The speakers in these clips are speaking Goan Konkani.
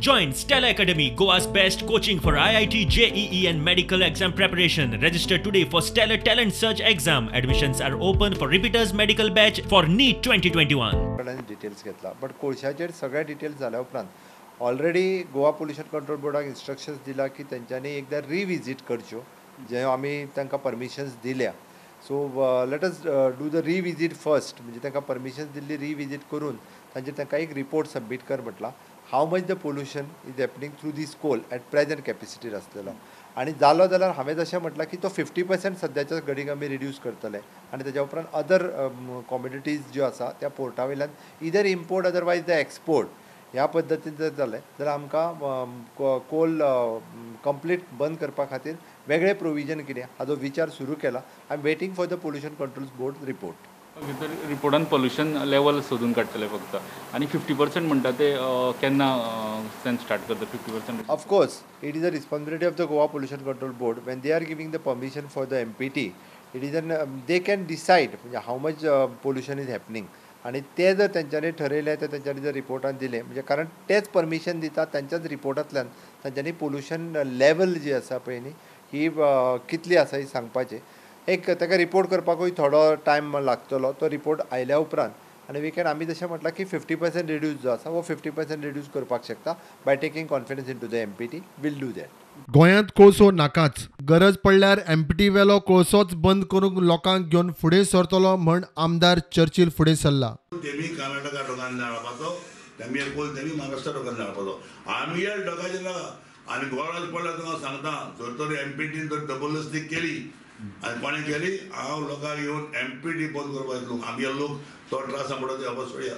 Join Stellar Academy, Goa's best coaching for IIT, JEE and medical exam preparation. Register today for Stellar Talent Search exam. Admissions are open for repeaters medical batch for NEET 2021. कडल्यान डिटेल्स घेतला, बट कोळशाचेर सगळे डिटेल्स जाल्या उपरांत ऑलरेडी गोवा पोल्युशन कंट्रोल बोर्डाक इन्स्ट्रक्शन्स दिला की तेंच्यांनी एकदां रिविजीट करच्यो जे आमी तांकां परमिशन्स दिल्या. So let us do the revisit first, म्हणजे तांकां परमिशन्स दिल्ली रिविजीट करून तांचेर तांकां एक रिपोर्ट सबमीट कर म्हटलां, how much the pollution is happening through this coal at present capacitor आसलेलो. आनी जालो जाल्यार हांवें जशें म्हटलां की तो 50% सद्याच्या घडीक आमी रिड्यूस करतले आनी तेज्या उपरांत अदर कॉमोडिटीज ज्यो आसा त्या पोर्टा वयल्यान either import otherwise the export ह्या पद्दतीन जर जालें जाल्यार आमकां कोल कंप्लीट बंद करपा खातीर वेगळें प्रोविजन कितें हाजो विचार सुरू केला. I am waiting for the pollution control board report. भितर रिपोर्टान पोल्युशन लेवल सोदून काडटले फक्त, आनी 50% म्हणटा ते केन्ना स्टार्ट करता 50%? Of course, it is a responsibility of the Goa Pollution Control Board when they are giving the permission for the MPT. It is an they can decide म्हणजे how much pollution is happening. आनी ते जर तेंच्यांनी ठरयलें तर तेंच्यांनी जर रिपोर्टान दिलें म्हणजे कारण तेच परमिशन दितात तेंच्याच रिपोर्टांतल्यान तेंच्यांनी पोल्युशन लेवल जी आसा पळय न्ही ही कितली आसा ही सांगपाची. एक ताका रिपोर्ट करपाकूय थोडो टायम लागतलो, तो रिपोर्ट आयल्या उपरांत आनी we can आमी जशें म्हटलां की 50% रिड्यूस जो आसा हो 50% रिड्यूस करपाक शकता by taking confidence into the MPT will do that. गोंयांत कोळसो नाकाच, गरज पडल्यार एमपीटी वेलो कोळसोच बंद करूंक लोकांक घेवन फुडें सरतलो म्हण आमदार चर्चिल फुडें सरला. तेमी कर्नाटका लोकांनी जाणपाचो, तेमी कोल तेमी महाराष्ट्रा लोकांनी जाणपाचो, आमगे लोकांचे नाका. आनी गरज पडल्यार तुका सांगता, जर तर एमपीटीन जर जबरदस्ती केली आनी कोणें केली, हांव लोकांक येवन एमपीटी बंद करपाक येतलो. आमगे लोक तो त्रास पडटा ते वापस सोडया,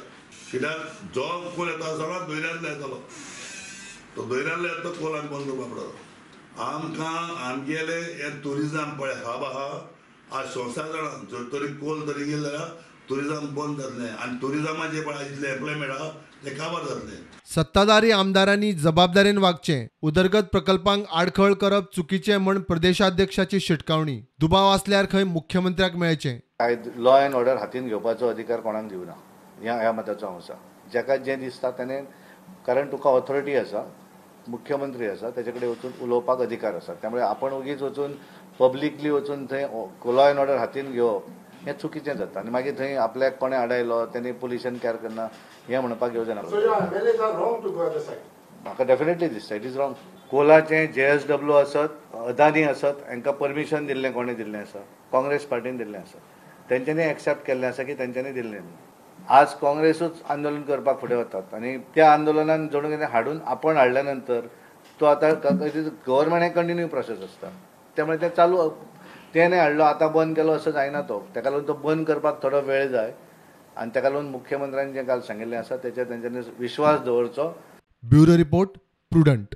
कित्याक जो कोल येता सगळो दर्यांतलो येतलो, तो दर्यांतलो येता तो कोल आमी बंद करपाक पडटलो. आमकां आमगेले हे ट्युरिजम पळय हब आहा, आज संवसार जाणा जर तरी कोल तरी गेले जाल्यार ट्युरिजम बंद जातलें आनी ट्युरिजमाचें पळय जितलें एम्प्लॉयमेंट आहा तें काबार जातलें. सत्ताधारी आमदारांनी जबाबदारेन वागचें, उदरगत प्रकल्पांक आडखळ करप चुकीचें म्हण प्रदेशाध्यक्षाची शिटकावणी. दुबाव आसल्यार खंय मुख्यमंत्र्याक मेळचें. लॉ एन्ड ऑर्डर हातीन घेवपाचो अधिकार कोणाक दिवना ह्या मताचो हांव आसा. जाका जें दिसता तेणें, कारण तुका ऑथॉरिटी आसा, मुख्यमंत्री आसा, तेजे कडेन वचून उलोवपाक अधिकार आसा. त्यामुळे आपण ओगीच वचून पब्लिकली वचून थंय लॉ एन्ड ऑर्डर हातीन घेवप हें चुकीचें जाता आनी मागीर थंय आपल्याक कोणें आडायलो तेणी पोलिशन केअर करना हें म्हणपाक येवजना. म्हाका डेफिनेटली दिसता it is wrong. कोलाचें JSW आसत, अदानी आसत, हांकां परमिशन दिल्लें कोणें दिल्लें आसा? काँग्रेस पार्टीन दिल्लें आसा. तेंच्यांनी एक्सेप्ट केल्लें आसा की तेंच्यांनी दिल्लें. आज काँग्रेसूच आंदोलन करपाक फुडें वतात आनी त्या आंदोलनान जणू कितें हाडून आपण हाडल्या नंतर तो आतां गव्हर्मेंट हें कंटिन्यू प्रोसेस आसता, त्यामुळे तें चालू तेणें हाडलो आतां बंद केलो असो जायना तो. तेका लागून तो बंद करपाक थोडो वेळ जाय आनी तेका लागून मुख्यमंत्र्यान जें काल सांगिल्लें आसा तेचेर तेंच्यांनी विश्वास दवरचो. Bureau report, Prudent.